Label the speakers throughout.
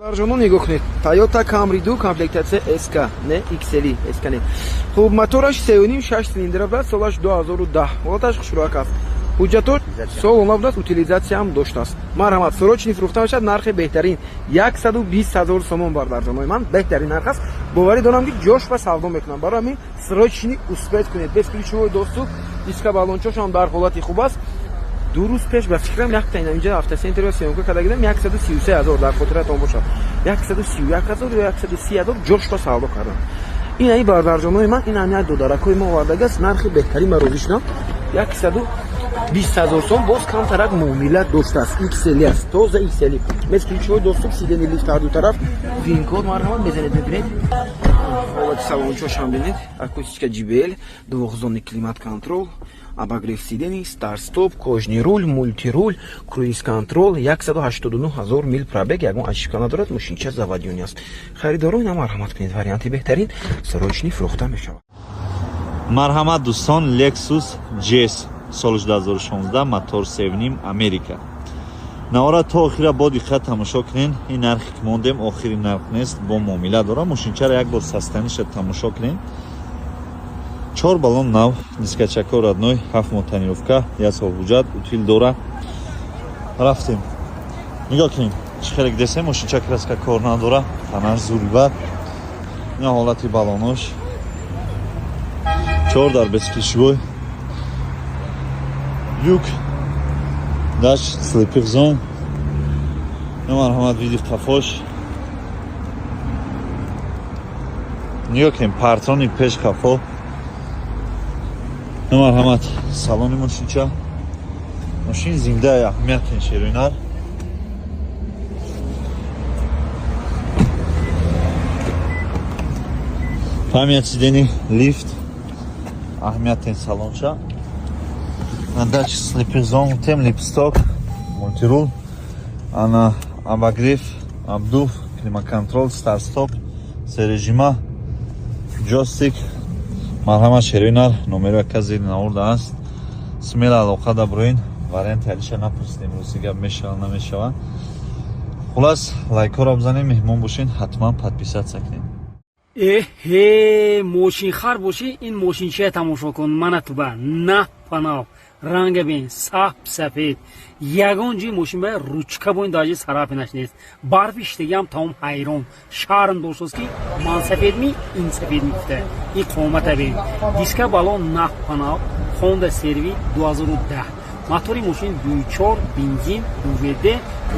Speaker 1: Бародарҷонон, нигоҳ кунед. Toyota Camry 2, комплектация SK, не XL, SK не. Хуб, мотораш 3.5, 6 цилиндра будааст, солаш 2010. Ҳолаташ хушрӯяк аст. Ҳуҷҷатҳо солона будааст, утилизация ҳам доштааст. Марҳамат, срочный фурӯхта мешавад, нархи беҳтарин 120 ҳазор сомон, бародарҷонои ман, беҳтарин нарх аст. Боварӣ дорам, ки ҷош ба савдо мекунам. Барои ҳамин срочный успеть кунед. Бесключевой доступ, диска, баллончош ҳам дар ҳолати хуб аст. 2 рӯз пеш ба фикрам якта ина инҷа автоцентр ро съёмка карда гирам, 133 ҳазор, дар хотиратон бошад, 131 ҳазор ё 130 ҳазор ҷош ба савдо кардам. Ин ай, бародарҷонои ман, ин ам як додаракҳои мо овардагиаст, нархи беҳтарин ба розӣ шудам, 120 ҳазор сом, боз камтарак муомила доштааст. XL аст, тоза XL, бесключевой доступ, сиденье, лифт ҳар ду тараф, вин-код. Марҳамат, мезанед, мебинед, ҳолати салончошам бинед, акустика JBL, двухзонный климат контроль, обогрев сидений, старт стоп, кожаный руль, мультируль, круиз контроль, 189 ҳазор мил пробег, ягон ошибка надорад, мошинча заводной аст. Харидоро, ина марҳамат кунед, варианти беҳтарин, срочный фурӯхта мешавад.
Speaker 2: Марҳамат, дӯстон, Lexus GS, соли 2016, мотор 3.5, Америка. Навора то охира бо диққат тамошо кунен. Ин нархе ки мондем, охири нарх нест, бо муомила дора. Мошинчаро як бор состояние ша тамошо кунен. Чор баллон нав, дискачако родной, 7 моҳ тонировка, як сол ҳуҷҷат, утил дора. Рафтем, нигоҳ кунем, чӣ хеле десем, мошинча краска кор надора, фонарь зурбат, ина ҳолати баллонош, чор дар бесключевой, люк, датчик слепых зон. Марҳамат, види қафош нигоҳ кунем, парктроник пеш, қафо. Марҳамат, салони мошинча, мошин зинда, аҳамиятен, шерӯинар. Память сидений, лифт, аҳамиятен, салонча, датчик слепых зон, тем лепесток, мультируль, ана обогрев, обдув, климат-контроль, старт-стоп, се режима, джойстик. Марҳамат, шеринар, номеро яка зери наворда аст, смело алоқа даброин. Варианти алиша напурсидем, рости гап, мешава, намешава. Хулас, лайкҳоро бизанем, меҳмон бошен, ҳатман подписаться кунед.
Speaker 3: Эҳе, мошинхар бошӣ, ин мошинчия тамошо кун. Мана туба на панав ранга бин, сап сафед, ягон ҷои мошин ба ручка боин даҷи сарафинаш нест, барфи шиштагиам тамом. Ҳайрон шарм доштааст, ки ман сафедми, ин сафедми гуфта. Ин қомата бин, диска, баллон наф панав, Хонда Серви 2010, мотори мошин 2.4, бензин, 2WD,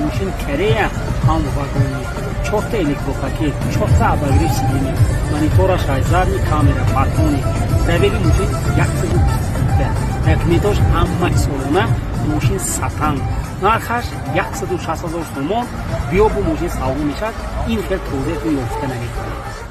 Speaker 3: мошин Корея, ҳам вагони, чорта электропакет, чорта обогрев сидений, монитораш задний камера, парктроник. Пробеги мошин 120, документош ҳама солона, мошин сатан, нархаш 160 ҳазор сомон. Биё, бу мошин савдо мешавад, ин хел тоза ту ёфта наметавонӣ.